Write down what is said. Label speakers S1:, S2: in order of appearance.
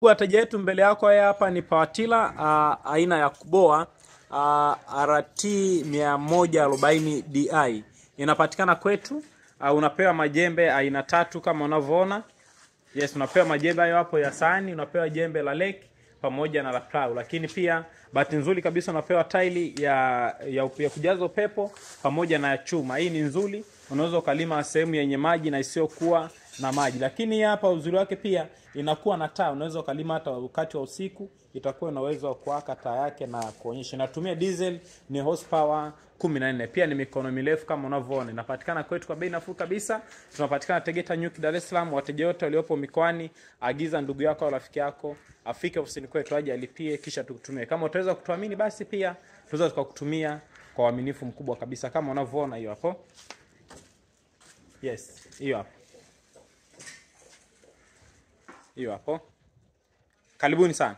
S1: Wateja wetu mbele yako haya hapa ni Powertiller aina ya Kuboa RT 140 DI. Inapatikana kwetu. Unapewa majembe aina tatu kama unavyoona. Yes, unapewa majembe hayo hapo ya sahani, unapewa jembe la lake pamoja na la plow. Lakini pia bahati nzuri kabisa unapewa taili ya kujaza upepo pamoja na ya chuma. Hii ni nzuri, unaweza ukalima sehemu yenye maji na isiyokuwa na maji. Lakini hapa uzuri wake pia inakuwa na taa, unaweza ukalima hata wakati wa usiku, itakuwa ina uwezo wa kuwaka taa yake na kuonyesha. Inatumia diesel, ni horsepower 14. Pia ni mikono mirefu kama unavyoona. Inapatikana kwetu kwa bei nafuu kabisa. Tunapatikana Tegeta Nyuki, Dar es Salaam. Wateja wote waliopo mikoani, agiza ndugu yako au rafiki yako afike ofisini kwetu aje alipie kisha tukutumie. Kama utaweza kutuamini basi pia tunaweza tukakutumia kwa uaminifu mkubwa kabisa kama unavyoona hiyo hapo. Yes, hiyo hapo. Hiyo hapo. Karibuni sana.